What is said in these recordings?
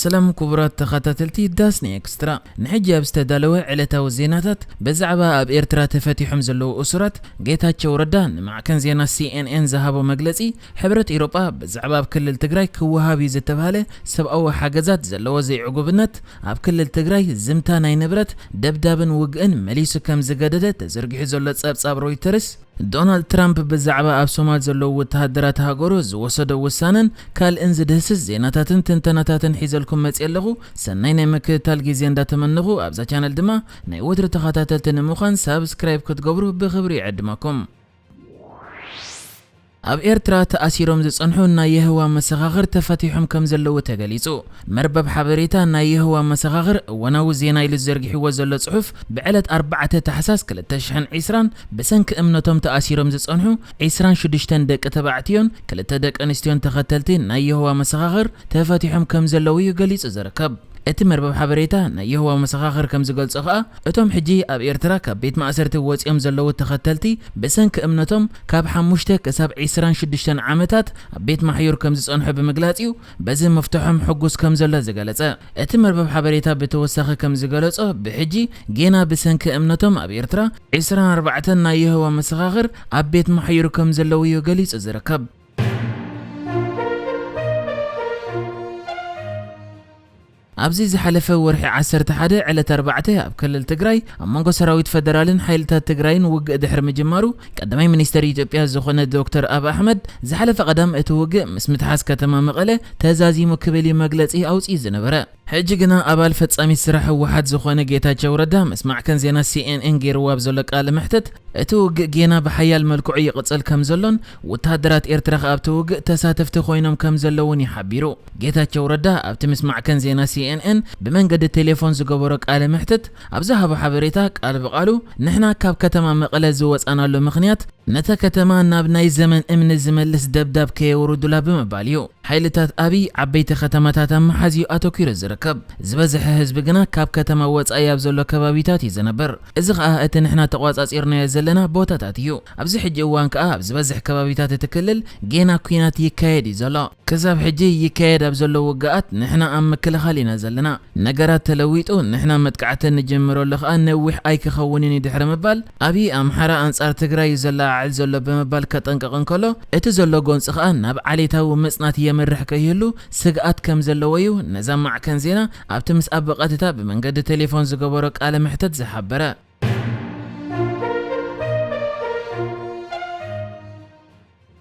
ሰላም ክቡራት ተኸታተልቲ ዳስኒ ኤክስትራ፣ ንሕጂ ኣብ ዝተዳለወ ዕለታዊ ዜናታት ብዛዕባ ኣብ ኤርትራ ተፈቲሖም ዘለዉ እሱራት፣ ጌታቸው ረዳ ንማዕከን ዜና ሲኤንኤን ዝሃቦ መግለጺ፣ ሕብረት ኤውሮጳ ብዛዕባ ኣብ ክልል ትግራይ ክወሃብ እዩ ዝተባህለ ሰብኣዊ ሓገዛት ዘለዎ ዘይዕጉብነት፣ ኣብ ክልል ትግራይ ዝምታ ናይ ንብረት፣ ደብዳብን ውግእን መሊሱ ከም ዝገደደ ተዘርጊሑ ዘሎ ጸብጻብ ሮይተርስ፣ ዶናልድ ትራምፕ ብዛዕባ ኣብ ሶማል ዘለዉ ወተሃደራት ሃገሩ ዝወሰዶ ውሳነን ካልእን ዝድህስስ ዜናታትን ትንተናታትን ሒዘልኩም መጽየ ኣለኹ። ሰናይ ናይ ምክትታል ግዜ እንዳተመነኹ፣ ኣብዛ ቻነል ድማ ናይ ወትሩ ተኸታተልቲ ንምዃን ሳብስክራይብ ክትገብሩ ብኽብሪ ይዕድመኩም። ኣብ ኤርትራ ተኣሲሮም ዝጸንሑ ናይ የሆዋ መሰኻኽር ተፈቲሖም ከም ዘለዉ ተገሊጹ። መርበብ ሓበሬታ ናይ የሆዋ መሰኻኽር እዋናዊ ዜና ኢሉ ዘርጊሕዎ ዘሎ ጽሑፍ፣ ብዕለት ኣርባዕተ ታሕሳስ ክልተ ሽሕን ዕስራን ብሰንኪ እምነቶም ተኣሲሮም ዝጸንሑ ዕስራን ሽዱሽተን ደቂ ተባዕትዮን ክልተ ደቂ ኣንስትዮን ተኸተልቲ ናይ የሆዋ መሰኻኽር ተፈቲሖም ከም ዘለዉ እዩ ገሊጹ ዝርከብ። እቲ መርበብ ሓበሬታ ናይ የሆዋ መሰኻኽር ከም ዝገልጾ ከኣ፣ እቶም ሕጂ ኣብ ኤርትራ ካብ ቤት ማእሰርቲ ወጺኦም ዘለዉ ተኸተልቲ፣ ብሰንኪ እምነቶም ካብ ሓሙሽተ ክሳብ ዕስራን ሽዱሽተን ዓመታት ኣብ ቤት ማሕዩር ከም ዝጸንሑ ብምግላጽ እዩ በዚ ምፍትሖም ሕጉስ ከም ዘሎ ዝገለጸ። እቲ መርበብ ሓበሬታ ብተወሳኺ ከም ዝገለጾ፣ ብሕጂ ጌና ብሰንኪ እምነቶም ኣብ ኤርትራ ዕስራን ኣርባዕተን ናይ የሆዋ መሰኻኽር ኣብ ቤት ማሕዩር ከም ዘለዉ እዩ ገሊጹ ዝርከብ። ኣብዚ ዝሓለፈ ወርሒ ዓሰርተ ሓደ ዕለት ኣርባዕተ ኣብ ክልል ትግራይ ኣብ መንጎ ሰራዊት ፈደራልን ሓይልታት ትግራይን ውግእ ድሕሪ ምጅማሩ፣ ቀዳማይ ሚኒስተር ኢትዮጵያ ዝኾነ ዶክተር ኣብ ኣሕመድ፣ ዝሓለፈ ቀዳም እቲ ውግእ ምስ ምትሓዝ ከተማ መቐለ ተዛዚሙ ክብል እዩ መግለጺ ኣውጺኡ ዝነበረ። ሕጂ ግና ኣባል ፈጻሚት ስራሕ ህወሓት ዝኾነ ጌታቸው ረዳ ምስ ማዕከን ዜና ሲኤንኤን ገይርዎ ኣብ ዘሎ ቃለ መሕትት፣ እቲ ውግእ ጌና ብሓያል መልክዑ ይቕጽል ከም ዘሎን፣ ወተሃደራት ኤርትራ ከኣ ኣብቲ ውግእ ተሳተፍቲ ኮይኖም ከም ዘለውን እዩ ሓቢሩ። ጌታቸው ረዳ ኣብቲ ምስ ማዕከን ዜና ሲኤንኤን ብመንገዲ ቴሌፎን ዝገበሮ ቃለ መሕትት ኣብ ዝሃቦ ሓበሬታ፣ ቃል ብቓሉ፣ "ንሕና ካብ ከተማ መቐለ ዝወጻናሉ ምኽንያት፣ ነታ ከተማ ናብ ናይ ዘመን እምኒ ዝመልስ ደብዳብ ከየውርዱላ" ብምባል እዩ። ሓይልታት ኣብይ ዓበይቲ ከተማታት ኣብ ምሓዝ እዩ ኣተኲሩ ዝርከብ። ዝበዝሐ ህዝቢ ግና ካብ ከተማ ወጻኢ ኣብ ዘሎ ከባቢታት እዩ ዝነብር። እዚ ኸኣ እቲ ንሕና ተቖጻጺርናዮ ዘለና ቦታታት እዩ። ኣብዚ ሕጂ እዋን ከኣ ኣብ ዝበዝሕ ከባቢታት እቲ ክልል ጌና ኲናት ይካየድ እዩ ዘሎ። ክሳብ ሕጂ ይካየድ ኣብ ዘሎ ውግኣት ንሕና ኣብ ምክልኻል ኢና ዘለና። ነገራት ተለዊጡ፣ ንሕና መጥቃዕቲ ንጅምረሉ ኸኣ ነዊሕ ኣይክኸውንን እዩ ድሕሪ ምባል፣ ኣብይ ኣምሓራ ኣንጻር ትግራይ እዩ ዘለዓዕል ዘሎ ብምባል ከጠንቅቕ እንከሎ፣ እቲ ዘሎ ጎንጺ ኸኣ ናብ ዓሌታዊ ምጽናት የምርሕ ከይህሉ ስግኣት ከም ዘለዎ እዩ ነዛ ማዕከን ዜና ኣብቲ ምስኣ ብቐጥታ ብመንገዲ ቴሌፎን ዝገበሮ ቃለ መሕተት ዝሓበረ።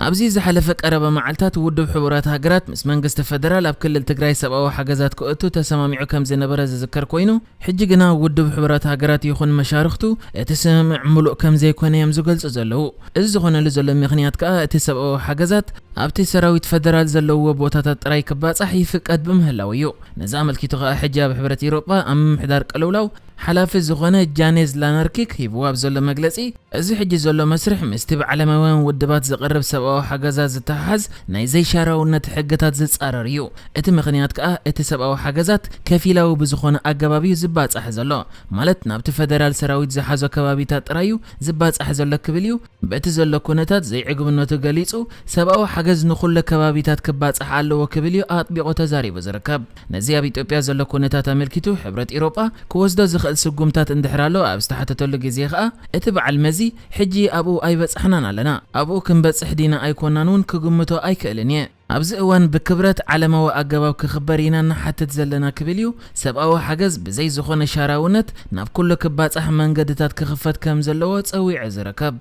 ኣብዚ ዝሓለፈ ቀረባ መዓልታት ውድብ ሕቡራት ሃገራት ምስ መንግስቲ ፈደራል ኣብ ክልል ትግራይ ሰብኣዊ ሓገዛት ክእቱ ተሰማሚዑ ከም ዝነበረ ዝዝከር ኮይኑ፣ ሕጂ ግና ውድብ ሕቡራት ሃገራት ይኹን መሻርኽቱ እቲ ስምምዕ ምሉእ ከም ዘይኮነ እዮም ዝገልጹ ዘለዉ። እዚ ዝኾነሉ ዘሎ ምኽንያት ከኣ እቲ ሰብኣዊ ሓገዛት ኣብቲ ሰራዊት ፈደራል ዘለውዎ ቦታታት ጥራይ ክባጻሕ ይፍቀድ ብምህላው እዩ። ነዚ ኣመልኪቱ ከኣ ሕጂ ኣብ ሕብረት ኤውሮጳ ኣብ ምምሕዳር ቅልውላው ሓላፊ ዝኾነ ጃኔዝ ላነርኪክ ሂብዎ ኣብ ዘሎ መግለጺ፣ እዚ ሕጂ ዘሎ መስርሕ ምስቲ ብዓለማውያን ውድባት ዝቐርብ ሰብኣዊ ሓገዛት ዝተሓሓዝ ናይ ዘይሻራውነት ሕግታት ዝጻረር እዩ። እቲ ምኽንያት ከኣ እቲ ሰብኣዊ ሓገዛት ከፊላዊ ብዝኾነ ኣገባብ እዩ ዝባጻሕ ዘሎ። ማለት ናብቲ ፈደራል ሰራዊት ዝሓዞ ከባቢታት ጥራይ እዩ ዝባጻሕ ዘሎ ክብል እዩ በቲ ዘሎ ኩነታት ዘይዕግብነቱ ገሊጹ፣ ሰብኣዊ ሓገዝ ንኹሉ ከባቢታት ክባጻሕ ኣለዎ ክብል እዩ ኣጥቢቑ ተዛሪቡ ዝርከብ። ነዚ ኣብ ኢትዮጵያ ዘሎ ኩነታት ኣመልኪቱ ሕብረት ኤውሮጳ ክወስዶ ዝኽእል ስጉምታት እንድሕር ኣሎ ኣብ ዝተሓተተሉ ግዜ ኸኣ፣ እቲ በዓል መዚ፣ "ሕጂ ኣብኡ ኣይበጻሕናን ኣለና። ኣብኡ ክንበጽሕ ዲና ኣይኮናን እውን ክግምቶ ኣይክእልን እየ። ኣብዚ እዋን ብክብረት ዓለማዊ ኣገባብ ክኽበር ኢና ንሓትት ዘለና" ክብል እዩ ሰብኣዊ ሓገዝ ብዘይ ዝኾነ ሻራውነት ናብ ኩሉ ክባጻሕ መንገድታት ክኽፈት ከም ዘለዎ ጸዊዑ ዝርከብ።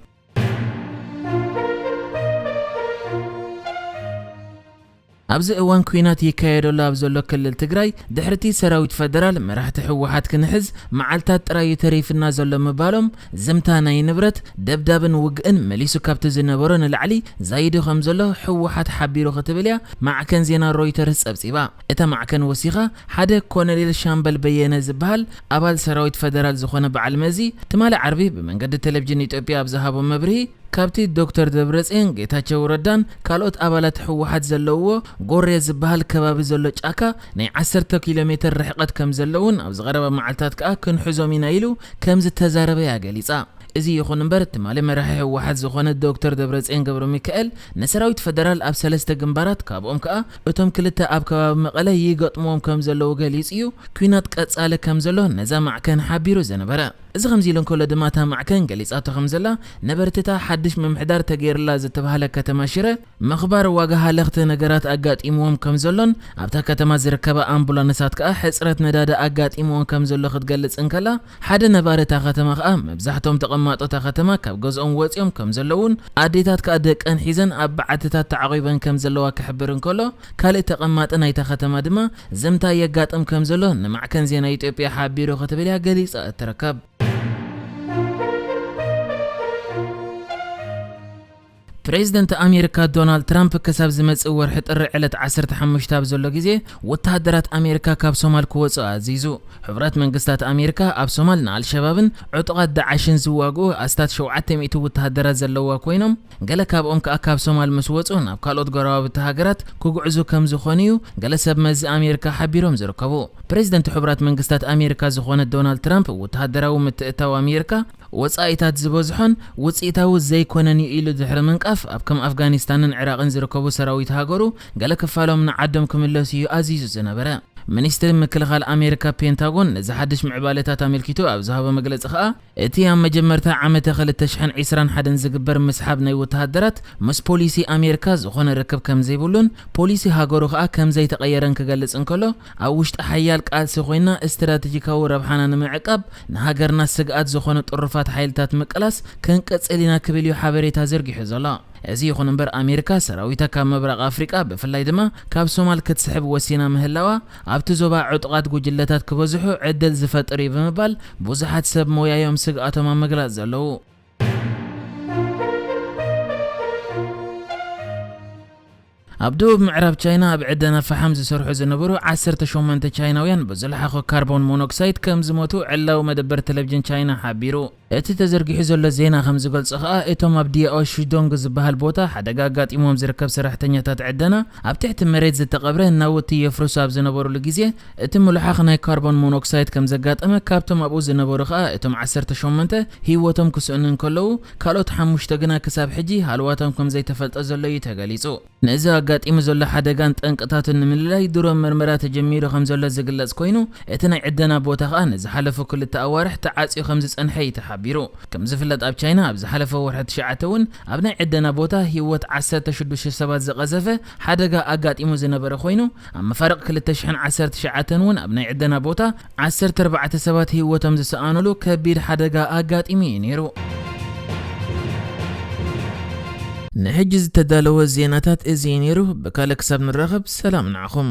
ኣብዚ እዋን ኲናት ይካየደሉ ኣብ ዘሎ ክልል ትግራይ፣ ድሕሪቲ ሰራዊት ፈደራል መራሕቲ ህወሓት ክንሕዝ መዓልታት ጥራይ እዩ ተሪፍና ዘሎ ምባሎም፣ ዝምታ ናይ ንብረት፣ ደብዳብን ውግእን መሊሱ ካብቲ ዝነበሮ ንላዕሊ ዛይዱ ከም ዘሎ ህወሓት ሓቢሩ ክትብል እያ ማዕከን ዜና ሮይተርስ ጸብጺባ። እታ ማዕከን ወሲኻ፣ ሓደ ኮሎኔል ሻምበል በየነ ዝበሃል ኣባል ሰራዊት ፈደራል ዝኾነ በዓል መዚ፣ ትማሊ ዓርቢ ብመንገዲ ቴሌቪዥን ኢትዮጵያ ኣብ ዝሃቦ መብርሂ፣ ካብቲ ዶክተር ደብረጽዮን፣ ጌታቸው ረዳን ካልኦት ኣባላት ህወሓት ዘለውዎ ጎሬ ዝበሃል ከባቢ ዘሎ ጫካ ናይ ዓሰርተ ኪሎ ሜትር ርሕቀት ከም ዘለውን፣ ኣብ ዝቐረባ መዓልታት ከኣ ክንሕዞም ኢና ኢሉ ከም ዝተዛረበ እያ ገሊጻ። እዚ ይኹን እምበር፣ ትማሊ መራሒ ህወሓት ዝኾነ ዶክተር ደብረጽዮን ገብረ ሚካኤል፣ ንሰራዊት ፈደራል ኣብ ሰለስተ ግንባራት፣ ካብኦም ከኣ እቶም ክልተ ኣብ ከባቢ መቐለ ይገጥምዎም ከም ዘለዉ ገሊጹ እዩ። ኲናት ቀጻሊ ከም ዘሎ ነዛ ማዕከን ሓቢሩ ዝነበረ። እዚ ከምዚ ኢሉ እንከሎ ድማ፣ እታ ማዕከን ገሊጻቶ ከም ዘላ፣ ነበርትታ ሓድሽ ምምሕዳር ተገይርላ ዝተባህለ ከተማ ሽረ፣ ምኽባር ዋጋ ሃለኽቲ ነገራት ኣጋጢምዎም ከም ዘሎን ኣብታ ከተማ ዝርከባ ኣምቡላንሳት ከኣ ሕጽረት ነዳዲ ኣጋጢምዎም ከም ዘሎ ክትገልጽ እንከላ፣ ሓደ ነባሪ እታ ከተማ ከኣ መብዛሕቶም ተቐማጦ እታ ከተማ ካብ ገዝኦም ወጺኦም ከም ዘለውን ኣዴታት ከኣ ደቀን ሒዘን ኣብ በዓትታት ተዓቒበን ከም ዘለዋ ክሕብር እንከሎ፣ ካልእ ተቐማጢ ናይታ ከተማ ድማ ዝምታ የጋጥም ከም ዘሎ ንማዕከን ዜና ኢትዮጵያ ሓቢሩ ክትብል እያ ገሊጻ እትርከብ። ፕሬዚደንት ኣሜሪካ ዶናልድ ትራምፕ ክሳብ ዝመጽእ ወርሒ ጥሪ ዕለት ዓሰርተ ሓሙሽተ ኣብ ዘሎ ግዜ ወተሃደራት ኣሜሪካ ካብ ሶማል ክወጹ ኣዚዙ። ሕቡራት መንግስታት ኣሜሪካ ኣብ ሶማል ንኣልሸባብን ዕጡቓት ዳዓሽን ዝዋግኡ ኣስታት ሸውዓተ ሚእቲ ወተሃደራት ዘለዋ ኮይኖም፣ ገለ ካብኦም ከኣ ካብ ሶማል ምስ ወጹ ናብ ካልኦት ጎረባብቲ ሃገራት ክጉዕዙ ከም ዝኾኑ እዩ ገለ ሰብ መዚ ኣሜሪካ ሓቢሮም ዝርከቡ። ፕሬዚደንት ሕቡራት መንግስታት ኣሜሪካ ዝኾነ ዶናልድ ትራምፕ ወተሃደራዊ ምትእታው ኣሜሪካ ወጻኢታት ዝበዝሖን ውጽኢታዊ ዘይኮነን እዩ ኢሉ ድሕሪ ምንቃፍ፣ ኣብ ከም ኣፍጋኒስታንን ዕራቕን ዝርከቡ ሰራዊት ሃገሩ ገለ ክፋሎም ንዓዶም ክምለሱ እዩ ኣዚዙ ዝነበረ። ሚኒስትሪ ምክልኻል ኣሜሪካ ፔንታጎን ነዚ ሓድሽ ምዕባለታት ኣመልኪቱ ኣብ ዝሃቦ መግለጺ ከኣ፣ እቲ ኣብ መጀመርታ ዓመተ ክልተ ሽሕን ዕስራን ሓደን ዝግበር ምስሓብ ናይ ወተሃደራት ምስ ፖሊሲ ኣሜሪካ ዝኾነ ርክብ ከም ዘይብሉን ፖሊሲ ሃገሩ ከኣ ከም ዘይተቐየረን ክገልጽ እንከሎ፣ ኣብ ውሽጢ ሓያል ቃልሲ ኮይና ስትራቴጂካዊ ረብሓና ንምዕቃብ ንሃገርና ስግኣት ዝኾነ ጥሩፋት ሓይልታት ምቅላስ ክንቅጽል ኢና ክብል እዩ ሓበሬታ ዘርጊሑ ዘሎ። እዚ ይኹን እምበር፣ ኣሜሪካ ሰራዊታ ካብ ምብራቕ ኣፍሪቃ፣ ብፍላይ ድማ ካብ ሶማል ክትስሕብ ወሲና ምህላዋ፣ ኣብቲ ዞባ ዕጡቓት ጉጅለታት ክበዝሑ ዕድል ዝፈጥር እዩ ብምባል ብዙሓት ሰብ ሞያ እዮም ስግኣቶም ኣብ ምግላጽ ዘለዉ። ኣብ ደቡብ ምዕራብ ቻይና ኣብ ዕደና ፈሓም ዝሰርሑ ዝነበሩ ዓሰርተ ሸሞንተ ቻይናውያን ብዝለሓኾ ካርቦን ሞኖክሳይድ ከም ዝሞቱ ዕላዊ መደበር ቴሌቪዥን ቻይና ሓቢሩ። እቲ ተዘርጊሑ ዘሎ ዜና ከም ዝገልጾ ከኣ፣ እቶም ኣብ ዲያኦ ሺዶንግ ዝበሃል ቦታ ሓደጋ ኣጋጢሞም ዝርከብ ሰራሕተኛታት ዕደና፣ ኣብ ትሕቲ መሬት ዝተቐብረ ናውቲ የፍርሱ ኣብ ዝነበሩሉ ግዜ፣ እቲ ምሉሓኽ ናይ ካርቦን ሞኖክሳይድ ከም ዘጋጠመ፣ ካብቶም ኣብኡ ዝነበሩ ከኣ እቶም ዓሰርተ ሸሞንተ ህይወቶም ክስእኑ እንከለዉ፣ ካልኦት ሓሙሽተ ግና ክሳብ ሕጂ ሃልዋቶም ከም ዘይተፈልጠ ዘሎ እዩ ተገሊጹ። ነዚ ኣጋጢሙ ዘሎ ሓደጋን ጠንቅታቱን ንምልላይ ድሮ መርመራ ተጀሚሩ ከም ዘሎ ዝግለጽ ኮይኑ፣ እቲ ናይ ዕደና ቦታ ከኣ ንዝሓለፉ ክልተ ኣዋርሕ ተዓጽዩ ከም ዝጸንሐ እዩ ተሓቢሩ። ከም ዝፍለጥ፣ ኣብ ቻይና ኣብ ዝሓለፈ ወርሒ ትሽዓተ እውን ኣብ ናይ ዕደና ቦታ ህይወት ዓሰርተ ሽዱሽተ ሰባት ዝቐዘፈ ሓደጋ ኣጋጢሙ ዝነበረ ኮይኑ፣ ኣብ መፋርቕ ክልተ ሽሕን ዓሰርተ ትሽዓተን እውን ኣብ ናይ ዕደና ቦታ ዓሰርተ ኣርባዕተ ሰባት ህይወቶም ዝሰኣኑሉ ከቢድ ሓደጋ ኣጋጢሙ እዩ ነይሩ። ንሕጂ ዝተዳለወ ዜናታት እዚ እዩ ነይሩ። ብካልእ ክሳብ ንራኸብ፣ ሰላም ንዓኹም።